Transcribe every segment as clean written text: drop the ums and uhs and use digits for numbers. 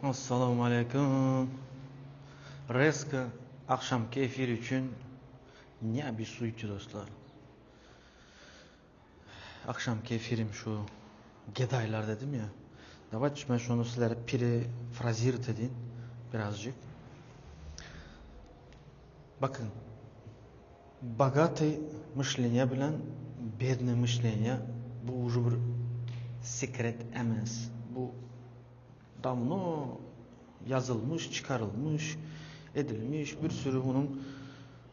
Assalamu aleýkum. Rezko agşamky efir üçin ne obessuýte dostlar. Agşamky efirim şu gedaýlar dedim ya. Dawayte men şony sizlere perefrazirowat edin birazjyk. Bakın Bogatyý myşleniýe bilen bednyý myşleniýe bu uje bir sekret emes. Bu dawno ýazylmyş, çykarylmyş, edilmiş bir sürü munuň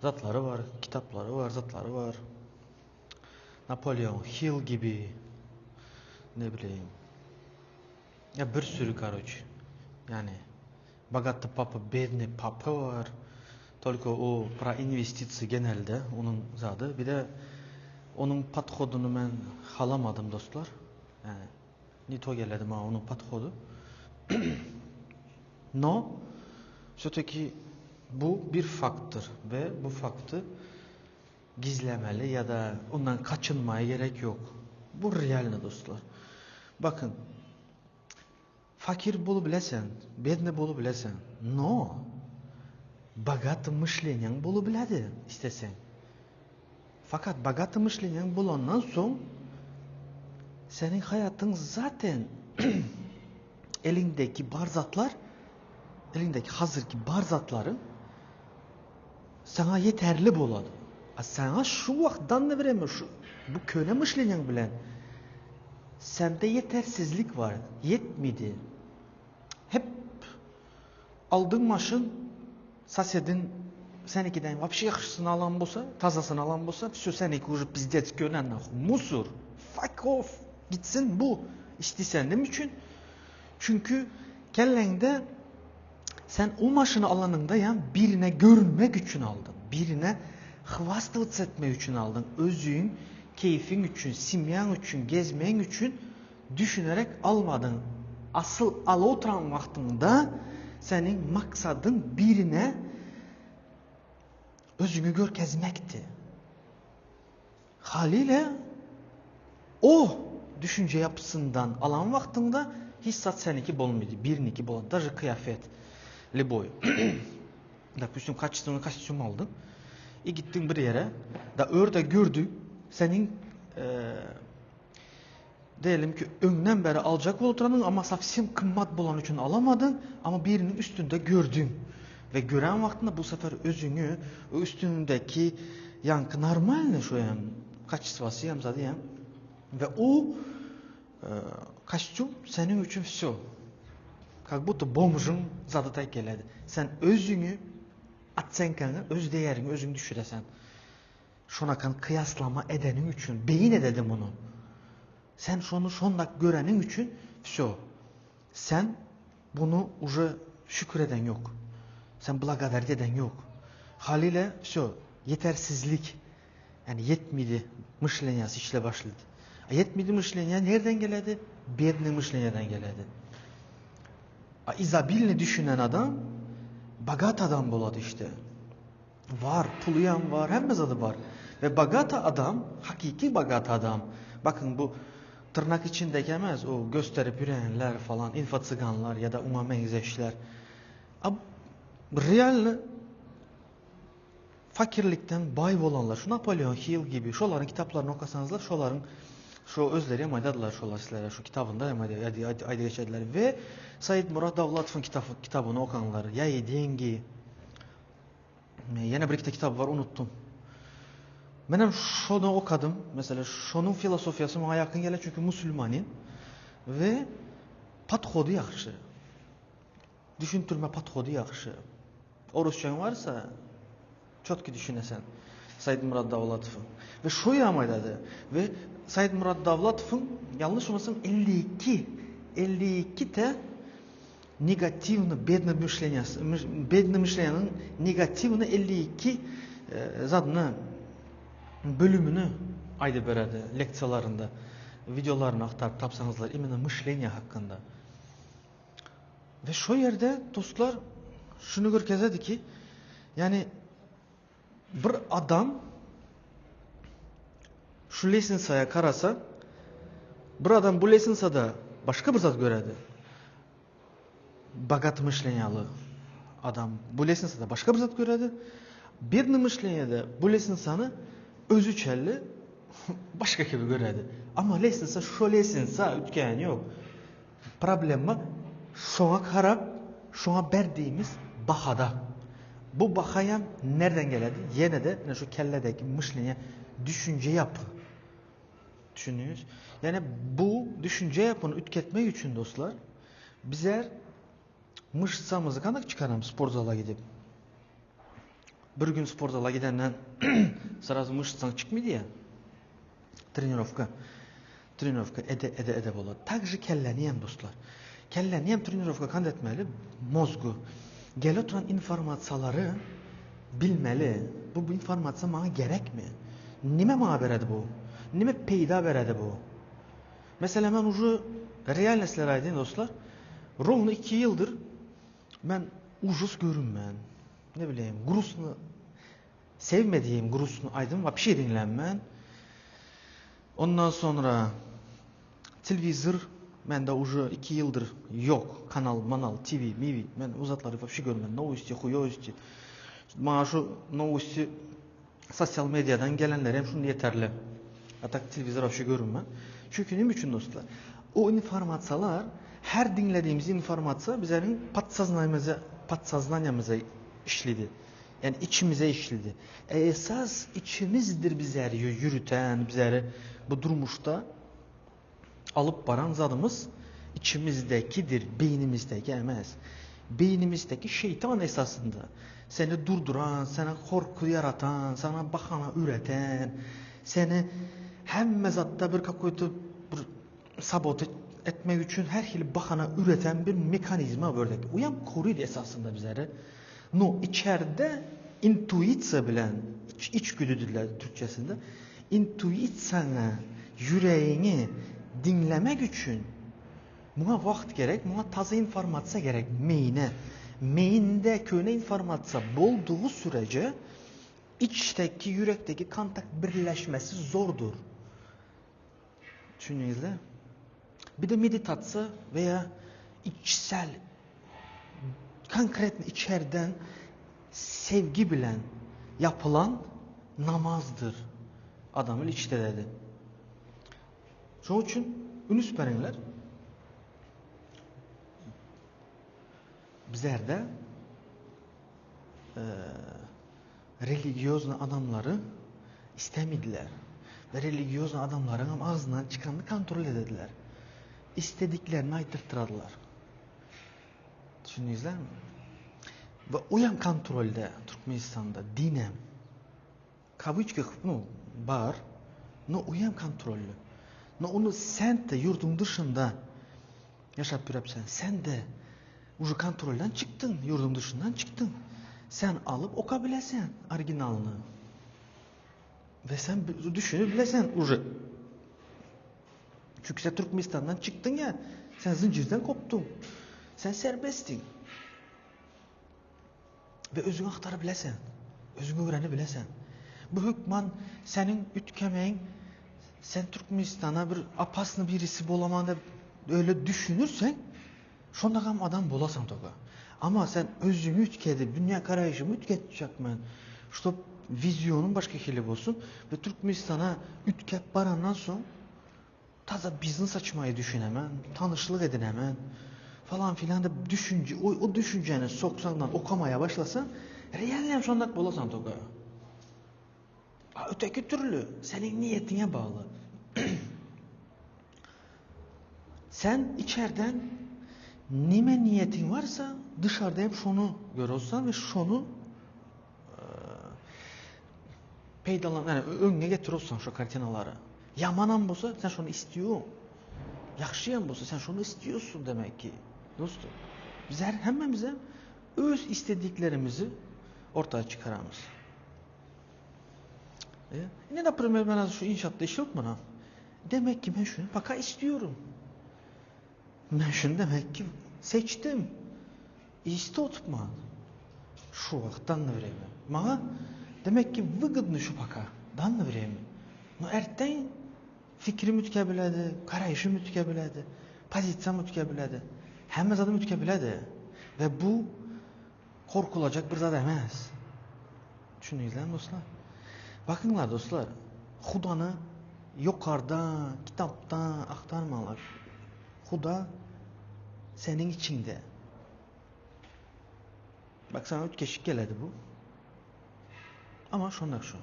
zatlary bar, kitaplary bar, zatlary bar. Napoleon Hill gibi ne bileyim. Ya bir sürü karoç. Yani Bogaty papa bedny papa bar. Tolko o pro inwestisiýa genelde onuň zady. Bir-de onuň podhodyny men halamadym dostlar. Yani ne to geledi maňa onuň podhody. No все-таки bu bir faktdyr we bu fakty gizlemeli ya-da ondan kaçynmaya gerek yok. Bu realno dostlar. Bakın Fakir bolubilesen, bedny bolubilesen, no, bogaty myşleniýaň bolubiledi isteseň. Fakat bogaty myşleniýaň bolandan soň seniň haýatyň zaten eliňdeki bar zatlar, eliňdeki hazirki bar zatlaryň saňa ýeterli bolady. A saňa şu wagt danny vremya şu bu köne myşleniýaň bilen sende ýetersizlik bar, ýetmedi. Hep aldyň maşyn sosediň senikiden wapşe ýagşysyny alan bolsa, tazasyny alan bolsa, wsё seniki uje pizdec köne nahu, musur, fuck off, gitsin bu istiýsen neme üçin? Çünki kelläňde Sen o maşyny alanyňda ýa birine görünmek üçin aldyň, birine hwastowats etmek üçin aldyň, özüň keýfiň üçin, semýaň üçin, gezmegiň üçin düşünerek almadyň. Asyl alyp oturan wagtyňda seniň maksadyň birine özüňi görkezmekdi. Halyla o düşünje ýapysyndan alan wagtyňda hiç zat seniki bolmady, biriniki bolady, daže kyýafet lýuboý. Dopustim kaçestwnyý kostýum aldyň i gitdiň bir ýere, da örde gördüň seniň diýelim ki öňden bäri aljak bolup oturanyň amma sowsem kymmat bolany üçin alamadyň, amma biriniň üstünde gördüň we gören wagtynda bu sefer özüňi o üstündäki ýaňky normalny şu hem kaçestwasy hem zady hem we o kostýum seniň üçin wsё kak budto bomžyň zady taý geledi. Sen özüňi otsenkaňy öz değeriňi özüň düşüresen. Şonakan kyýaslama edeniň üçin, beýin ededi muny. Sen şony şondak göreniň üçin wsё. Sen bunu uje şükür eden ýok. Sen blagodarit eden ýok. Halyla wsё, ýetersizlik, ýani ýetmidi myşleniýasy işle başlady. A ýetmidi myşleniýa nerden geledi? Bednyý myşleniýadan geledi. A izobilny düşünen adam bogat adam bolady işte. Bar, puluyam bar, hemme zady bar. We bogata adam, hakyky bogata adam, bakyn bu tyrnak içindeki emes, o gösterip ýörenler falan, info-cyganlar ýa-da oňa meňzeşler. A realny fakirlikden baý bolanlar, şu Napoleon Hill gibi, şolaryň kitaplaryny okasaňyzlar, şolaryň şu özleri hem aýdadylar şolar sizlere, şu kitabynda hem aýdyp geçediler. We Said Murat Dawlatowyň kitabyny okaňlar, Ýa i dengi. Ýene bir ikide kitaby bar unutdum. Menem şony okadym. Mesela şonuň filosofiýasy maňa ýakyn gelýär çünki musulmanin we podhody ýagşy. Düşündirme podhody ýagşy. Orusçaň barsa çotki düşünesen. Saidmurad Dawlatowyň. We şo ýam aýdady. We Saidmurad Dawlatowyň ýalňyş bolmasam 52 52 te Negatiwny bedny myşleniýasy bedny myşleniýanyň negatiwny 52 zadyny bölümini aýdyp bererdi leksiýalarynda wideolaryny agtaryp tapsaňyzlar imенно myşleniýa hakynda. We şo ýerde dostlar şuny görkezedi ki ýani bir adam şu lesnitsaýa karasa bir adam bu lesnitsada başga bir zat göredi. Bogaty myşleniýaly adam bu lestnisada başga bir zat görýärdi. Bedny myşleniýada bu lestnisany özüçelli başga kibi görýärdi. Amma lestnisa şo lestnisa üýtgäni ýok. Problema şoňa garap, şoňa berdiğimiz bahada. Bu bahaýam nerden geledi? Ýene-de ine şu kelledäki myşleniýa düşünje ýapy. Düşündiňiz? Ýani bu düşünje ýapyny üýtgetmek üçin dostlar, bizler myşsamyzy kandak çykaram sportzala gidip. Bir gün sportzala gidenden srazu myşsaň çykmady ýa. Trenirovka. Trenirovka ede ede ede bolar. Takže kelleni hem dostlar. Kelleni hem trenirovka kand etmeli? Mozgu. Gele oturan informasiýalary bilmeli. Bu, bu informasiýa maňa gerekmi? Nime maňa beredi bu? Nime peýda beredi bu? Mesela men уже реально sizlere aýdayyn dostlar. Ровно 2 ýyldyr men ужас görünmän. Ne bileyim, grusny sevmediğim grusny aýdym вообще diňlenmän. Ondan sonra telewizor mende уже 2 ýyldyr ýok. Kanal, manal, TV, mivi. Men o zatlary вообще görmän. Nowosti, huýosti. Maňa şu nowosti sosial mediadan gelenler hem şunda ýeterli. A tak telewizor вообще görünmän. Çünki näme üçin dostlar? O informasiýalar her diňlediğimiz informasiýa bizleriň podsoznaniýamyza, podsoznaniýamyza işledi. Yani içimize işledi. E esas içimizdir bizleri yürüten, bizleri bu durmuşda alıp baran zadımız içimizdekidir, beynimizdeki emez. Beynimizdeki şeytan esasında seni durduran, sana korku yaratan, sana bahana üreten, seni hemme zatda bir какой-то bir sabote etmek üçin her hili bahana üreten bir mekanizma bördek. Uyam koruydu esasında bizleri. No içeride intuitsiýa bilen iç, içgüdü diýilýär türkçesinde. Intuitsiýaňy, ýüregiňi diňlemek üçin muňa wagt gerek, muňa taze informasiýa gerek meýine. Meýinde köne informasiýa boldugy sürece içdeki, ýürekdeki kontakt birleşmesi zordur. Düşündiňizle? Bir de meditasiýa veya içsel konkretno içeriden sevgi bilen yapılan namazdyr. Adamyl içde dedi. Şonuň üçin ünüs beriňler. Bizlerde e, religiozny adamlary istemediler. Ve religiozny adamlaryň hem agzyndan çykanyny kontrol edediler. Istediklerini aýtdyrtdyradylar. Düşündiňizlermi? Ve o hem kontrolde Türkmenistanda dinem. Kawyçka nu bar, no o hem kontrollü. No onu sen de yurdun dışında yaşap ýörüpsen, sen de уже kontrolden çykdyň, yurdun dışından çykdyň. Sen alyp oka bilesen originalyny. Ve sen düşünüp bilesen уже. Çünki sen Türkmenistandan çykdyň ya, sen zincirden kopduň. Sen serbestdiň. Ve özüňi agtaryp bilesen. Özüňi öwrenip bilesen. Bu hökman seniň üýtgemegiň sen Türkmenistana bir opasny birisi bolaman dep öyle düşünürsen, şonda hem adam bolasan toga. Ama sen özüňi üýtgedip, dünýä garaýşymy üýtgetjek men. Ştob wizyonyň başga hili bolsun ve Türkmenistana üýtgäp barandan soň taza biznes açmayı düşünemen, tanışlyk edinemen falan filan da düşünce, o, o düşünceni soksandan okamaya başlasan, realnem şondak bolasan toga. A öteki türlü senin niyetine bağlı. Sen içeriden nime niyetin varsa dışarıda hep şonu görüyorsan ve şonu e, peydalan, yani öňüne getiriyorsan şu kartinaları. Yamanam bolsa sen şonu istiyorsun. Yaxşıyam bolsa sen şonu istiyorsun demek ki. Dostum. Biz her hemmemize öz istediklerimizi ortaya çıkaramız. E, ne например, ben şu inşaatta iş yok mu lan? Demek ki ben şunu baka istiyorum. Ben şunu demek ki seçtim. İste oturtma. Şu wagt данное время. Maňa demek ki выгодно şu пока. Данное время. No erten fikrim üýtgäp biledi, garaýşym üýtgäp biledi, pozisiýam üýtgäp biledi. Hemme zadym üýtgäp biledi. Ve bu korkulacak bir zat emez. Düşündüňizlermi dostlar? Bakıňlar dostlar, Hudany ýokarda, kitapda agtarmaňlar. Huda seniň içiňde. Bak sana üýtgeşik geledi bu. Ama şonda şu.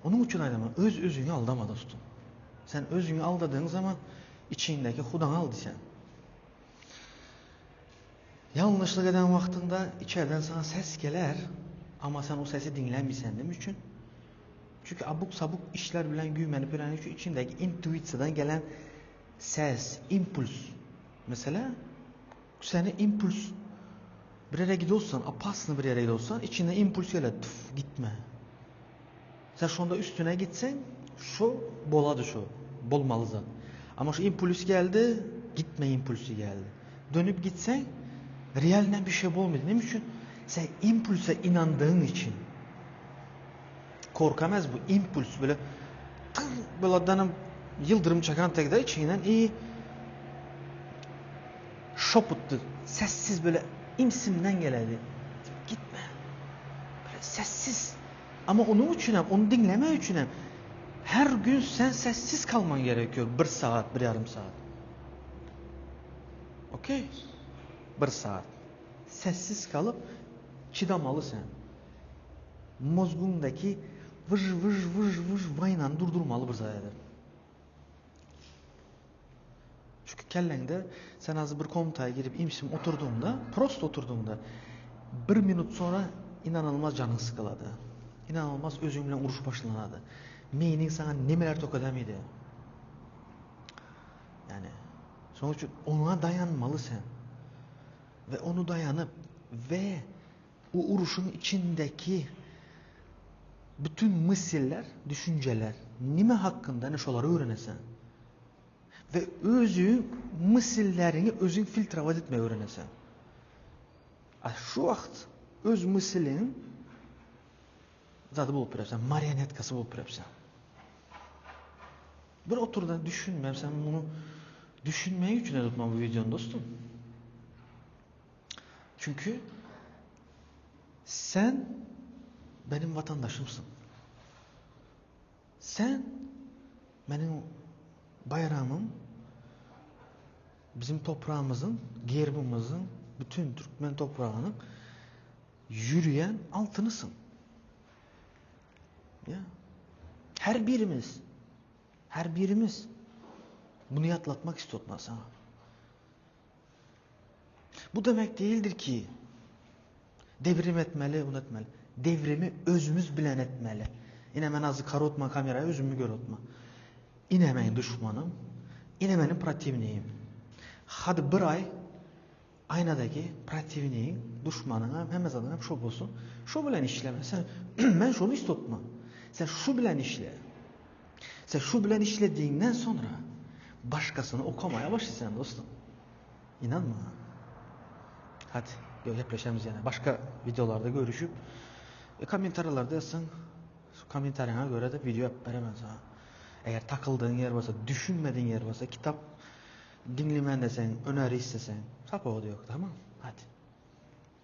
Onuň üçin aýdaman, öz özüňi aldama dostum. Sen özüňi aldadygyň zaman içiňdäki Hudaňy aldy sen. Ýalňyşlyk eden wagtyňda içerden sana ses geler, amma sen o sesi diňlemeýsen. Näme üçin? Çünki abuk-sabuk işler bilen güýmenip ýöreniň üçin içiňdäki intuisiýadan gelen ses, impuls. Mesela, seni impuls bir ýere gidiyorsan, opasny bir ýere gidiyorsan, içinden impuls geler, tüf, gitme. Sen şonda üstüne gitseň, şo bolady şo, bolmaly zat. Amma şu impuls geldi, gitme impulsy geldi. Dönüp gitseň, realnen bir şey bolmady. Näme üçin? Sen impulsa inandygyň üçin. Korky emes bu, impuls böyle tyň böyle danam ýyldyrym çakan tegde içiňden i şoputdy. Sessiz böyle imsimden geledi. Gitme. Böyle sessiz. Amma onuň üçin hem, ony diňlemek üçin hem her gün sen sessiz kalman gerekiyor bir saat, bir ýarym saat. Okey? Bir saat. Sessiz kalyp çydamaly sen. Mozguňdaky wyž wyž wyž wyž waýnany durdurmaly bir zat edip. Çünki kelläňde sen hazir bir komnataya girip imsim oturdygyňda, prosto oturdygyňda bir minut sonra inanylmaz janyň sykylady. Inanylmaz özüň bilen uruş başlanady. Meýniň saňa nemeler tokedemidi. Yani şonuň üçin oňa daýanmaly sen. We ony daýanyp we o uruşyň içindeki bütün mysller, düşünjeler nime hakkynda ine şolary öwrenesen. We özüň myslleriňi özüň filtrowat etmegi öwrenesen. A şu wagt öz mysliň zady bolup bilersen, marionetkasy bolup bilersen. Bir oturda düşünmem sen bunu düşünmeyi üçin edip bu videonu dostum. Çünki sen benim vatandaşımsın. Sen meniň baýramym, bizim topragymyzyň, gerbimiziň, bütün türkmen topragynyň ýürýän altynysyň. Ya. Her birimiz, her birimiz bunu ýatlatmak istiyorum ben sana. Bu demek değildir ki devrim etmeli, bunu etmeli. Devrimi özümüz bilen etmeli. Ine men azı karotma kameraya özümü görotma. Ine menin düşmanım, ine menin protivniyim. Hadi bir ay aynadaki protivniyiň, duşmanyň hem, hemme zadyň hem şo bolsun. Şo bilen işleme. Sen men şony istotma. Sen şu bilen işle. Sen şu bilen işlediğinden sonra başkasını okamaya başlayacaksın dostum. İnan bana. Hadi gepleşemiz ýene. Başka videolarda görüşüp e, kommentariýalarda ýazsaň, şu kommentariýaňa göre de video ýapyp beremen sana. Eger takyldygyň ýer bolsa, düşünmediğin ýer bolsa, kitap diňlemän deseň, öneri isteseň, tapawudy ýok, tamam? Hadi.